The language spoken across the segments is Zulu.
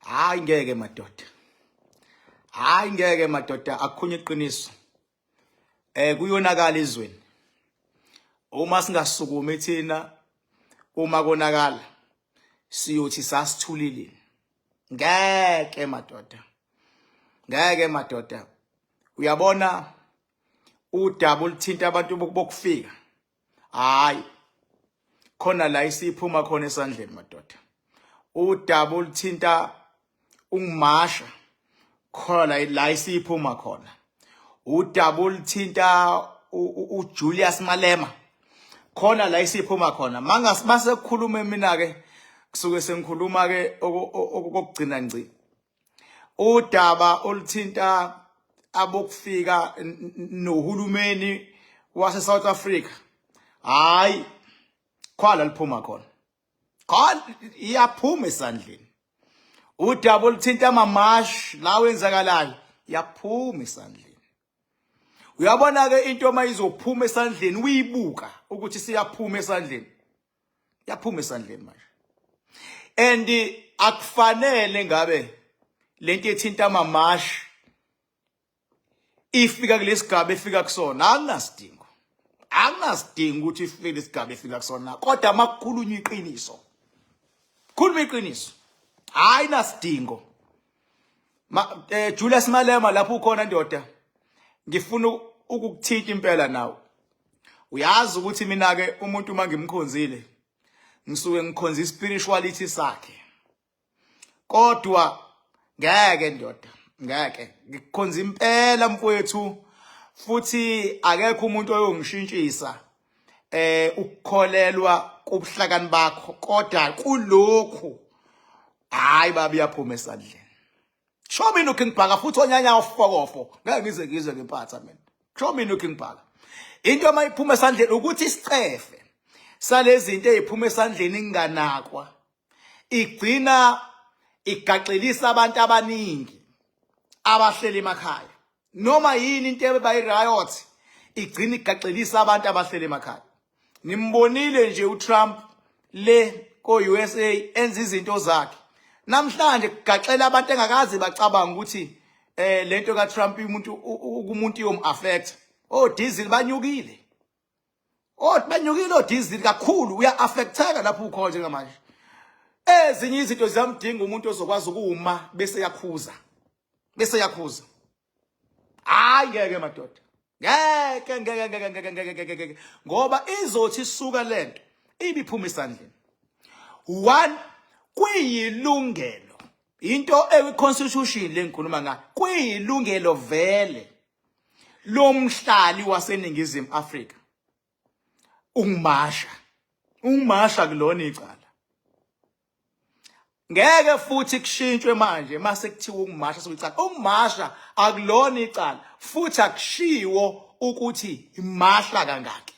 Hayi ngeke madoda. Hayi ngeke madoda akukhunye iqiniso. Eh kuyonakala izweni. Uma singasukumi thina uma konakala siyothi sasithulile. Ngeke madoda. Ngeke madoda. Uyabona udaba oluthinta abantu bokufika. Hayi khona la isiphuma khona esandleni madoda. Udaba oluthinta ungimasha khona la la isiphuma khona. Udaba oluthinta uJulius Malema khona la isiphuma khona. Mangas mase kukhuluma mina ke kusuke sengikhuluma ke okugcina ngci. Udaba oluthinta abokufika nohulumeni wase South Africa hayi khwala liphuma khona khona iyaphuma esandleni udaba oluthinta amamash la wenzakalayo iyaphuma esandleni uyabona ke into uma izophuma esandleni uyibuka ukuthi siyaphuma esandleni yaphuma esandleni manje and akufanele ngabe lento ethinta amamashi ifika kulesigaba efika kusona akunasidingo akunasidingo ukuthi ifike lesigaba efika kusona kodwa makukhulunywa iqiniso khuluma iqiniso hayi nasidingo ma eh, Julius Malema lapho ukhona ndoda ngifuna ukukuthinta impela nawe uyazi ukuthi mina ke umuntu uma ngimkhonzile ngisuke ngikhonza ispirituality sakhe kodwa ngeke ndoda ngeke ngikukhonza impela mfowethu futhi akekho umuntu oyongishintshisa eh ukukholelwa kubuhlakani bakho kodwa kulokhu hayi baba iyaphuma esandleni sho mina uKing Bhaka futhi onyanya ufokofo ngeke ngize ngizwe ngempatha mina sho mina uKing Bhaka into uma iphuma esandleni ukuthi isicefe salezinto eziphuma esandleni inganakwa igcina igaxelisa abantu abaningi abahleli emakhaya noma yini into ebayi riot igcina igaxelisa abantu abahleli emakhaya nimbonile nje uTrump le ko USA enza izinto zakhe namhlanje kugaxela abantu engakaze bacabanga ukuthi eh lento ka Trump umuntu umuntu iyom affect oh diesel banyukile oh banyukile o diesel kakhulu uya affecteka lapho ukhona njengamanje ezinye izinto ziyamdinga umuntu ozokwazi ukuma bese yakhuza bese yakhuza hayi ngeke madoda ngeke ngeke ngeke ngeke ngeke ngeke ngeke ngoba izothi isuka lento ibiphuma esandleni one kuyilungelo into ewi constitution lengikhuluma ngayo kuyilungelo vele lomhlali waseningizimu Afrika ungimasha ungimasha kulona icala ngeke futhi kushintshwe manje mase kuthiwa ukumasha sekuyicala ukumasha akulona icala futhi akushiwo ukuthi imahla kangaki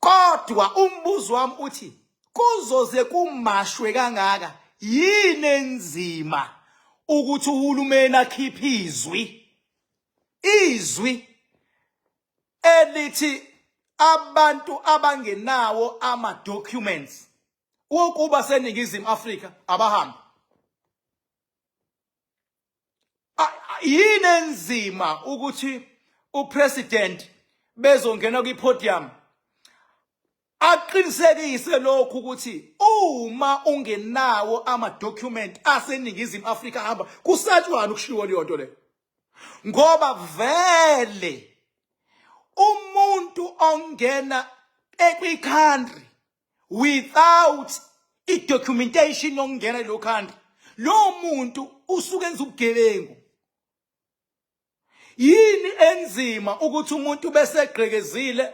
kodwa umbuzo wami uthi kuzoze kumashwe kangaka yini enzima ukuthi uhulumeni akhiphe izwi izwi elithi abantu abangenawo ama documents ukuba seningizimu Afrika abahambe yini enzima ukuthi upresident bezongena kwi-podium aqinisekise lokhu ukuthi uma ungenawo ama-document aseningizimu Afrika hamba kusatshwana ukushiwo leyo nto leyo ngoba vele umuntu ongena ekwi-country without i-documentation yokungena kulo country lo muntu usuke enza ubugebengu yini enzima ukuthi umuntu bese egqekezile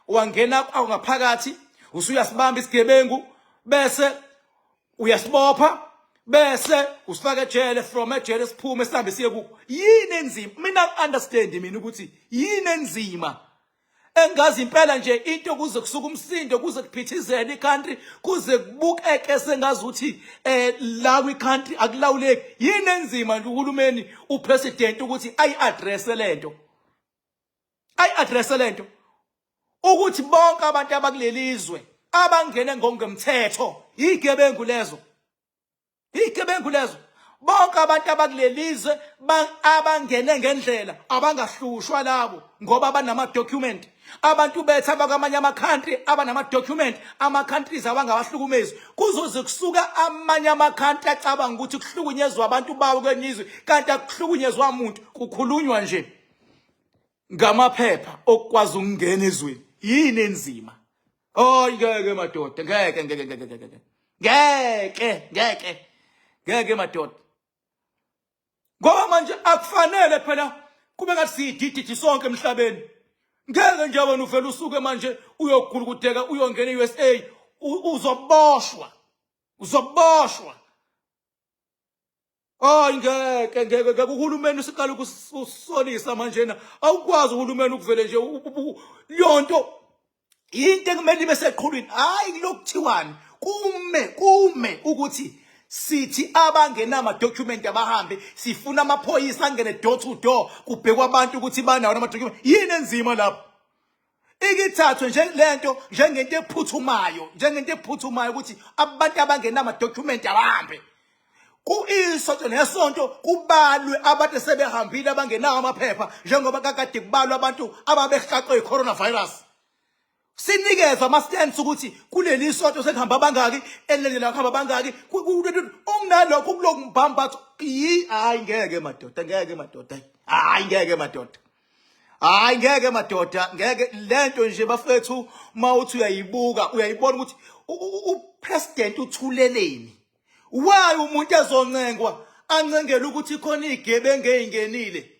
wangena ngaphakathi usuyasibamba isigebengu bese uyasibopha bese usifaka ejele from ejele siphume sihambe siye kuko yini enzima mina understand mina ukuthi yini enzima engazi impela nje into kuze kusuka umsindo kuze kuphithizele icountry kuze kubukeke sengazi ukuthi eh la kwi country akulawuleki yini enzima nje uhulumeni upresident ukuthi ayi address lento ayi address lento ukuthi bonke abantu abakulelizwe abangene ngongemthetho igebengu lezo Igebengu lezo. Bonke abantu abakulelizwe abangene ngendlela abangahlushwa labo ngoba banama document. Abantu bethu abakwamanye ama country abanama document, ama countries abangawahlukumezi. Kuzoze kusuka amanye ama country acabanga ukuthi kuhlukunyezwa abantu bawo kwenye izwe kanti akuhlukunyezwa muntu, kukhulunywa nje ngamaphepha okukwazi ukungena ezweni. Yini enzima? Oh ngeke madoda, ngeke ngeke ngeke ngeke. Ngeke ngeke. Ngeke madoda. Ngoba manje akufanele phela kube ngathi siyidididi sonke emhlabeni. Ngeke nje wena uvele usuke manje uyogulukudeka uyongena e-USA uzoboshwa. Uzoboshwa. Hayi ngeke ngeke ngeke uhulumeni usiqala ukusolisa manjena awukwazi uhulumeni ukuvele nje yonto into ekumele ibe seqhulwini hayi kulokuthiwani kume kume ukuthi sithi abangenama document abahambe sifuna amaphoyisa angene door to door kubhekwa abantu ukuthi banawo ama document yini enzima lapho ikithathwe nje lento njengento ephuthumayo njengento ephuthumayo ukuthi abantu abangenama document abahambe kuisonto nesonto kubalwe abantu sebehambile abangenawo amaphepha njengoba kakade kubalwa abantu ababehaqwe i-coronavirus sinikezwe ama-stands ukuthi kuleli sonto sekuhamba abangaki elendela kuhamba abangaki unginalokho kuloku mbambatho yi hayi ngeke madoda ngeke madoda hayi ngeke madoda hayi ngeke madoda ngeke lento nje bafethu mawuthi uyayibuka uyayibona ukuthi upresident uthuleleni why umuntu ezoncengwa ancengele ukuthi khona igebengu ezingenile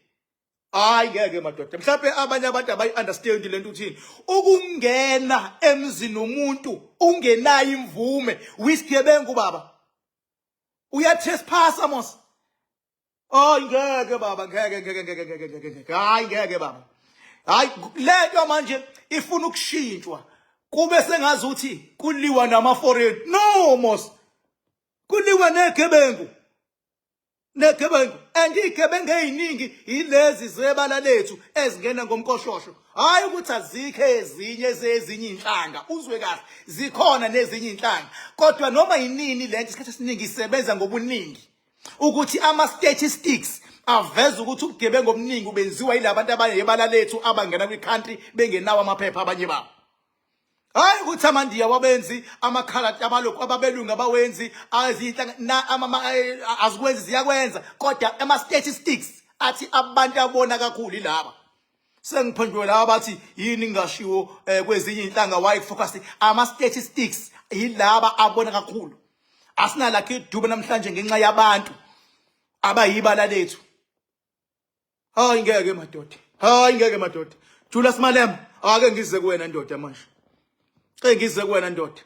hayi ngeke madoda mhlawumbe abanye abantu abayi understand lento uthini ukungena emzini womuntu ungenayo imvume wisigebengu baba uya trespass mos Oh ngeke baba ngeke ngeke ngeke ngeke ngeke ngeke hayi ngeke baba hayi lento manje ifuna ukushintshwa kube sengazi ukuthi kuliwa nama foreign no mos kuliwa negebengu negebengu and igebengu eziningi yilezi zebala lethu ezingena ngomkoshosho hayi ukuthi azikho ezinye zezinye inhlanga uzwe kahle zikhona nezinye inhlanga kodwa noma yinini lento isikhathi esiningi isebenza ngobuningi ukuthi ama statistics aveza ukuthi ubugebengu obuningi ubenziwa yilabantu abayebala lethu abangena kwi country bengenawo amaphepha abanye babo hayi ukuthi amandiya wabenzi amakhaladi abalokhu ababelungu abawenzi azinhlanga na azikwenzi ziyakwenza kodwa ama statistics athi abantu abona kakhulu ilaba sengiphenduke laba bathi yini ngingashiwo eh, kwezinye inhlanga why focus ama statistics yilaba abona kakhulu asinalakho idube namhlanje ngenxa yabantu abayibala lethu hayi ngeke madoda hayi ngeke madoda Julius Malema ake ngize kuwena ndoda manje ke ngize kuwena ndoda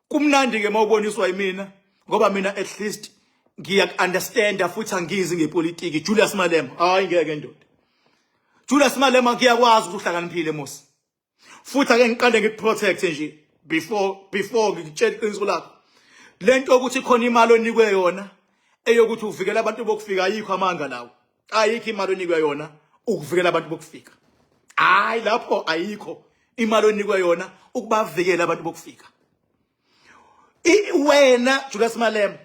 kumnandi ke mawuboniswa yimina ngoba mina at least ngiyaku-understanda futhi angizi ngepolitiki Julius Malema hayi ngeke ndoda Julius Malema ngiyakwazi ukuthi uhlakaniphile Musa futhi ake ngiqale ngikuprotect nje before before ngikutshela iqiniso lakho lento ukuthi khona imali onikwe yona eyokuthi uvikela abantu bokufika ayikho amanga lawo ayikho imali onikwe yona ukuvikela abantu bokufika hayi lapho ayikho imali onikwe yona ukubavikela abantu bokufika wena Julius Malema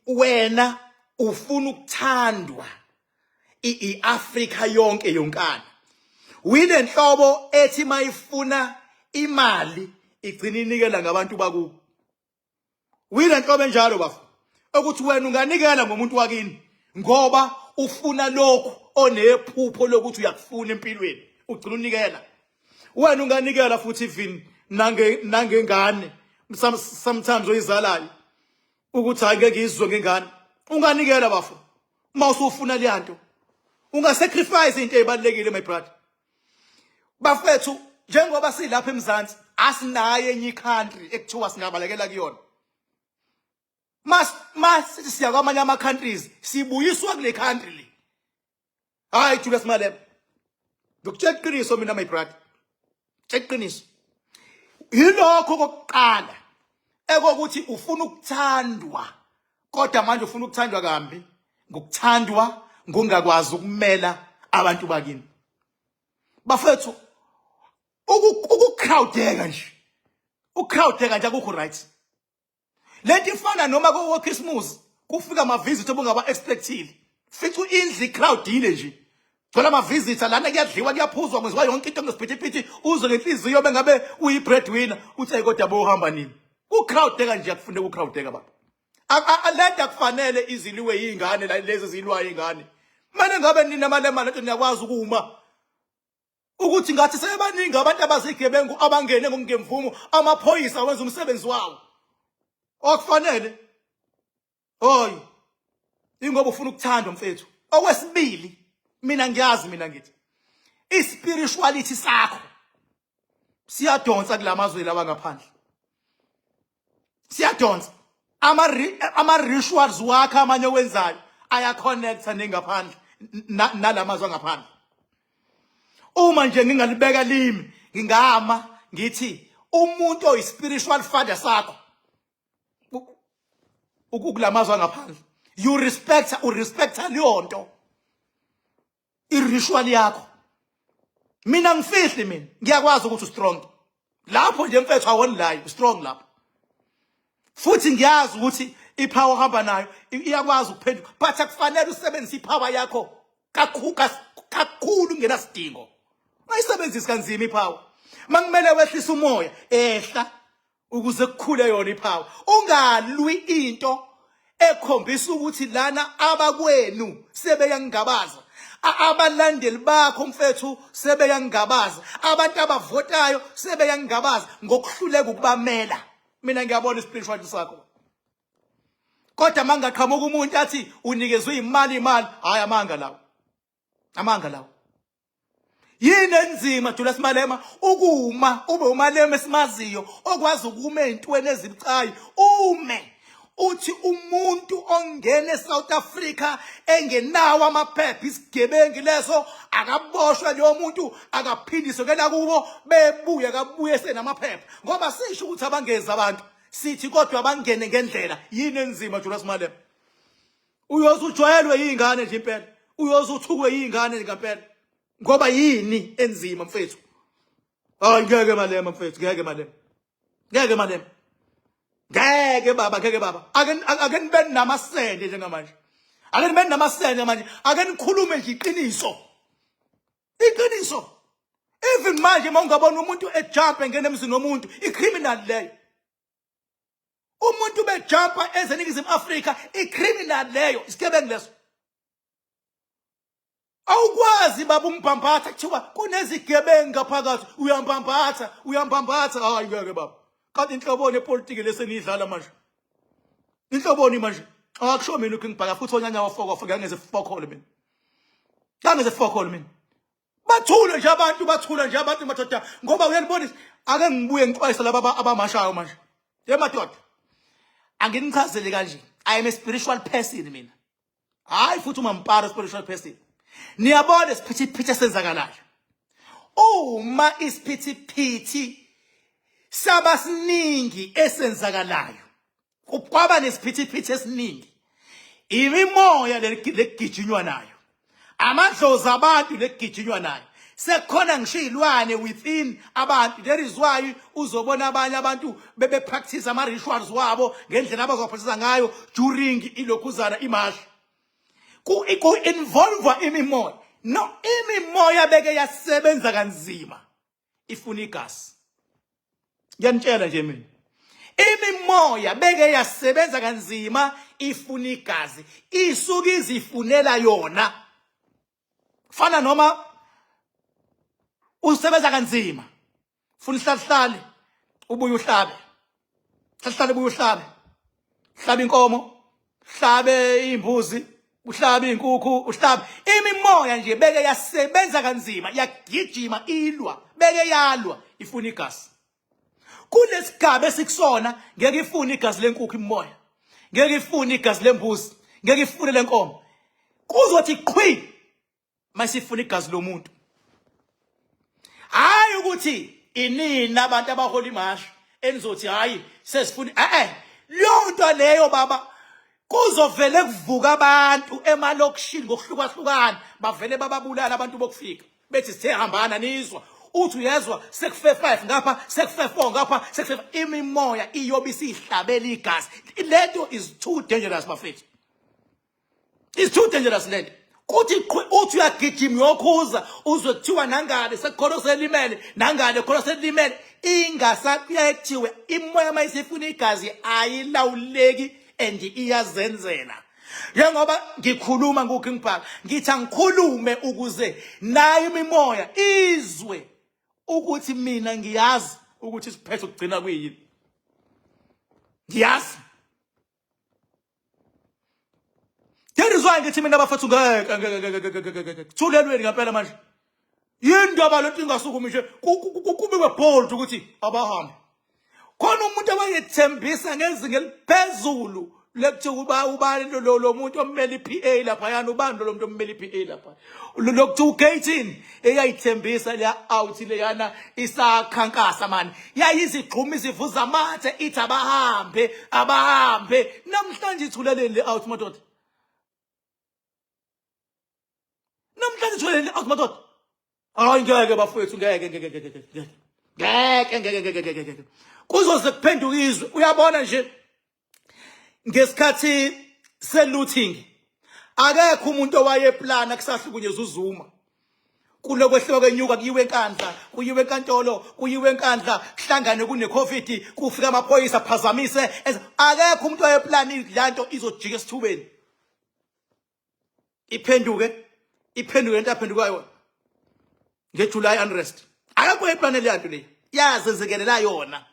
wena ufuna ukuthandwa iAfrika yonke yonkana wilenhlobo ethi mayifuna imali igcina inikela ngabantu bakubo wilenhlobo enjalo bafo ukuthi wena unganikela ngomuntu wakini ngoba ufuna lokhu onephupho lokuthi uyakufuna empilweni ugcina unikela wena unganikela futhi even nange nangengane sometimes oyizalayo ukuthi hayi ngeke izwe ngengane unganikela bafo uma usufuna leyanto ungasacrifice into ezibalekile my brother bafethu njengoba silapha eMzansi asinayo enye country ekuthiwa singabalekela kuyona mas mas siya kwamanye ama countries sibuyiswa kule country le hayi Julius Malema ngikutshela iqiniso mina my brother tshela iqiniso yilokho kokuqala ekokuthi ufuna ukuthandwa kodwa manje ufuna ukuthandwa kambi ngokuthandwa ngongakwazi ukumela abantu bakini bafethu ukucrowdeka nje ucrowdeka nje akukho right Lento ifana noma ko Christmas kufika ama visitor obungaba expectile. Fica indlu icrowdile nje. Thola ama visitor lana kuyadliwa kuyaphuzwa kwenziwa yonke into ngesiphithiphithi uzwe ngenhliziyo bengabe uyi breadwinner uthi kodwa bohamba nini. Ku crowdeka nje akufuneka ku crowdeka baba. Lento kufanele iziliwe yingane lezi zilwa ingane. Manje ngabe nina malema lento niyakwazi ukuma ukuthi ngathi sebaningi abantu abazigebengu abangene ngokungemvumo amaphoyisa wenza umsebenzi wawo okufanele hoyi ingoba ufuna ukuthandwa mfethu okwesibili mina ngiyazi mina ngithi ispirituality sakho siyadonsa kulamazwe lawa ngaphandle siyadonsa ama rituals wakhe amanye owenzayo ayaconnecta nengaphandle nalamazwe angaphandle uma nje ngingalibeka limi ngingama ngithi umuntu oyi spiritual father sakho ukulamazwe angaphandle you respect u respect leyo nto iritual yakho mina ngifihli mina ngiyakwazi ukuthi ustrong lapho nje mfethu i won't lie strong lapho futhi ngiyazi ukuthi ipower ohamba nayo iyakwazi ukuphenduka but akufanele usebenzise ipower yakho kakhulu kakhulu ngenasidingo ungayisebenzisi kanzima ipower makumele wehlise umoya ehla ukuze kukhule yona ipower ungalwi into ekhombisa ukuthi lana abakwenu sebeyangigabaza abalandeli bakho mfethu sebeyangigabaza abantu abavotayo sebeyangigabaza ngokuhluleka ukubamela mina ngiyabona ispirituality sakho kodwa mangaqhamuka umuntu athi unikezwe imali imali hayi amanga lawo amanga lawo yini enzima Julius Malema ukuma ube uMalema esimaziyo okwazi ukuma ezintweni ezibucayi ume uthi umuntu ongena eSouth Africa engenawo amaphepha isigebengu leso akaboshwe leyo muntu akaphindiswe kena kubo bebuye kabuye senamaphepha ngoba sisho ukuthi abangezi abantu sithi kodwa abangene ngendlela yini enzima Julius Malema uyoze ujwayelwe yingane nje impela uyoze uthukwe yingane nje ngempela ngoba yini enzima mfethu hayi ngeke malema mfethu ngeke malema ngeke malema ngeke baba ngeke baba ake ake nibe namasende njengamanje ake nibe namasende manje ake nikhulume nje iqiniso iqiniso even manje uma ungabona umuntu ejump engena emzini womuntu icriminal leyo umuntu bejumpa ezeningizimu Afrika icriminal leyo isigebengu leso awukwazi baba umbhambatha kuthiwa kunezigebengu ngaphakathi uyambhambatha uyambhambatha hayi ngeke baba kanti inhloboni yepolitiki leseniyidlala manje inhloboni manje akusho mina uKing Bhaka futhi onyanya wafokofo ngeke ngize fokhole mina ngeke ngize fokhole mina bathule nje abantu bathule nje abantu madoda ngoba uyalibonisa ake ngibuye ngixwayise laba abamashayo manje ye madoda anginichazele kanje i am a spiritual person mina hayi futhi uma mpara spiritual person niyabona isiphithiphithi esenzakalayo uma isiphithiphithi saba siningi esenzakalayo kwaba nesiphithiphithi esiningi imimoya legijinywa nayo amadlozi abantu legijinywa nayo sekukhona ngisho izilwane within abantu there is why uzobona abanye abantu bebe practice ama rituals wabo ngendlela abazopractice ngayo during ilokhuzana imashi ku ku involve imimoya no imimoya beke yasebenza kanzima ifuna igazi ngiyanitshela nje mina imimoya beke yasebenza kanzima ifuna igazi isuke izifunela yona fana noma usebenza kanzima funa ihlalihlali ubuye uhlabe hlahlale ubuye uhlabe hlaba inkomo hlabe imbuzi uhlabe inkukhu uhlabe imimoya nje beke yasebenza kanzima yagijima ilwa beke yalwa ifuna igazi kulesigaba esikusona ngeke ifune igazi lenkukhu imimoya ngeke ifune igazi lembuzi ngeke ifune lenkomo kuzothi qhwi masifuna igazi lomuntu hayi ukuthi inini abantu abahola imashi enizothi hayi sesifuna eh eh leyo nto leyo baba kuzovele kuvuka abantu emalokishini ngokuhlukahlukana bavele bababulala abantu bokufika bethi sithe hambana nizwa Uthi uyezwa sekufe 5 ngapha, sekufe 4 ngapha, sekufe imimoya iyobe isihlabela igazi. Lento is too dangerous bafethu. It's too dangerous lento. Kuthi uthi uyagijima uyokhuza uzwe kuthiwa nangale sekukhona oselimele, nangale khona selimele, ingasakuyaye kuthiwe imoya mayisifuna igazi ayilawuleki and iyazenzela. Njengoba ngikhuluma nguKing Bhaka, ngithi angikhulume ukuze nayo imimoya izwe ukuthi mina ngiyazi ukuthi isiphetho kugcina kuyini. Ngiyazi. That is why ngithi mina bafethu ngeke ngeke ngeke ngeke ngeke thulelweni ngempela manje. Yindaba lento ingasukumi nje kubikwe bold ukuthi abahambe. Khona umuntu awayethembisa ngezinga eliphezulu lekuthiwa uba ubani lo lo muntu ommele iPA lapha yana ubani lo muntu ommele iPA lapha lokuthiwa uGayton eyayithembisa leya out leyana isakhankasa mani yayizigxuma izivuza amathe ithi abahambe abahambe namhlanje ithuleleni le out madoda namhlanje ithuleleni le out madoda hayi ngeke bafowethu ngeke ngeke ngeke ngeke ngeke ngeke ngeke ngeke ngeke kuzoze kuphenduka izwe uyabona nje ngesikhathi se-looting akekho umuntu owayeplana kusahlukunyezwa uZuma kulokwehloko enyuka kuyiwe enkandla kuyiwe enkantolo kuyiwe enkandla kuhlangane kune-covid kufika amaphoyisa phazamise akekho umuntu owayeplana lanto izojika esithubeni iphenduke iphenduke lento aphenduka yona ngeJuly unrest akekho eplanele yanto le yazenzekelela yona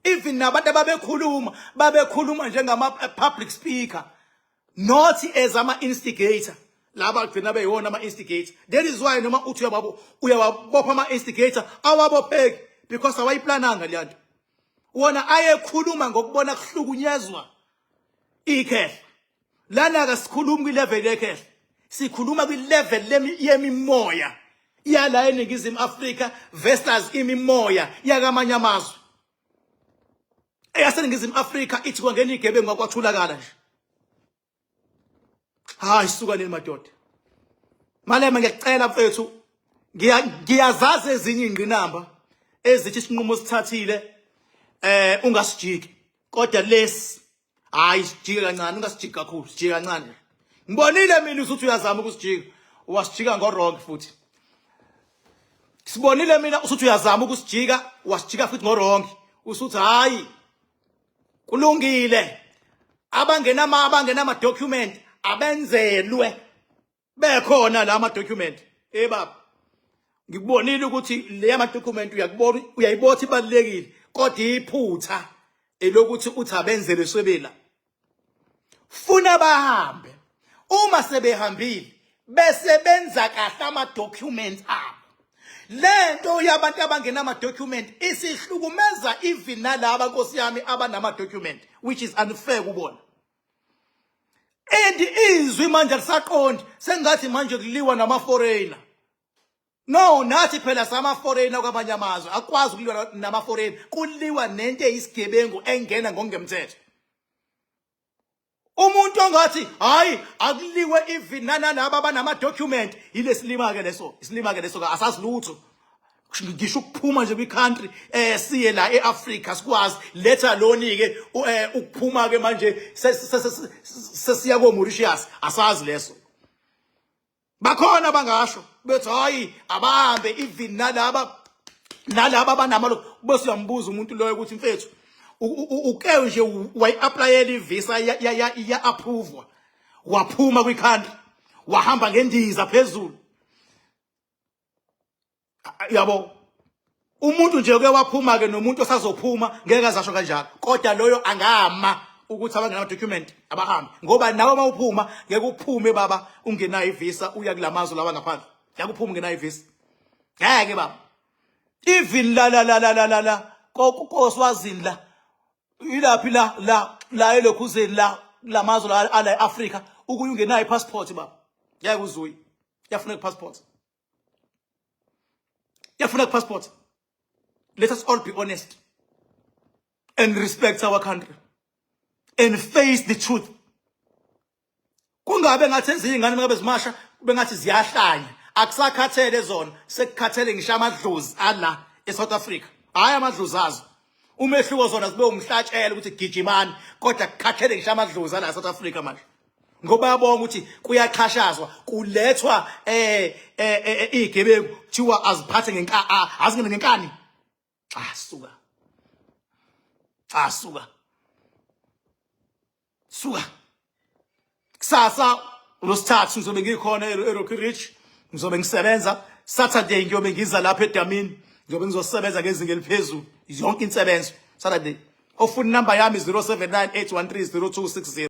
even nabantu ababekhuluma babekhuluma njengama public speaker not as ama instigator laba gcina beyiwona ama instigator that is why noma uthi uyababo uyawabopha ama instigator awabopheki because awayiplananga leyanto wona ayekhuluma ngokubona kuhlukunyezwa ikhehla Lana kasikhulumi kwi-level yekhehla, sikhuluma kwi-level yemimoya yala eNingizimu Afrika versus imimoya yakamanye amazwe. EyaseNingizimu Afrika ithi kwangena igebengu akwathulakala nje. Hayi suka nini madoda. Malema ngiyakucela mfethu, ngiyazazi ezinye ingqinamba ezithi isinqumo sithathile ungasijiki kodwa lesi hayi sijike kancane ungasijiki kakhulu sijike kancane ngibonile mina usuthi uyazama ukusijika wasijika ngo-wrong futhi sibonile mina usuthi uyazama ukusijika wasijika futhi ngo-wrong usuthi hayi kulungile abangenama abangenama document abenzelwe bekhona la ma document eh baba ngikubonile ukuthi le ama document uyakubona uyayibotha ibalekile kodwa iphutha elokuthi uthi abenzele swebela funa bahambe uma sebehambile bese benza kahle ama documents abo lento yabantu abangenama document isihlukumeza even nalaba nkosi yami abanama document which is unfair kubona and izwi manje alisaqondi sengathi manje kuliwa nama foreigner no nathi phela sama foreigner kwamanye amazwe akwazi ukuliwa nama foreigner kuliwa nento eyisigebengu engena ngokungemthetho umuntu ongathi hayi akuliwe even nanalaba abanama document yilesilima ke leso isilima ke leso asazi lutho ngisho ukuphuma nje kwi-country siye la e-Africa sikwazi let alone ke ukuphuma ke manje sesiya ko Mauritius asazi leso bakhona bangasho bethi hayi abahambe even nalaba nalaba abanamalo bese uyambuza umuntu loyo ukuthi mfethu uke nje wayi-applyela i-visa ya approve waphuma kwi-country wahamba ngendiza phezulu yabo umuntu nje uke waphuma ke nomuntu osazophuma ngeke azasho kanjalo kodwa loyo angama ukuthi abangena document abahambe ngoba nawe uma uphuma ngeke uphume baba ungenayo ivisa uya kulamazwe lawa ngaphandle ngeke uphume ungenayo ivisa ngeke baba even la la la la la la la koswazini la ilaphi la la la elokhuzeni la lamazwe la ala eAfrika ukuya ungenayo ipassport baba ngeke uzuye yafuneka ipassport yafuna passport let us all be honest and respect our country and face the truth kungabe ngathi ezinye ingane ngabe zimasha bengathi ziyahlanya Akusakhathele zona, sekukhathele ngisho amadlozi ala eSouth Africa. Hayi amadlozi azo. Umehluko zona zibe umhlatshelo ukuthi gijimani, kodwa kukhathele ngisho amadlozi ala eSouth Africa manje. Ngoba yabonga ukuthi kuyaxhashazwa, kulethwa eh, eh, eh, eh izigebengu kuthiwa aziphathe ngenka azingene ngenkani. Cha suka. Cha suka. Suka. Kusasa uLosithathu ngizobe ngikhona eRocky Ridge, ngizobe ngisebenza. Saturday ngiyobe ngiza lapha edamini, ngiyobe ngizosebenza ngezinga eliphezulu yonke insebenzo Saturday. Ofuna inamba yami 0798130260.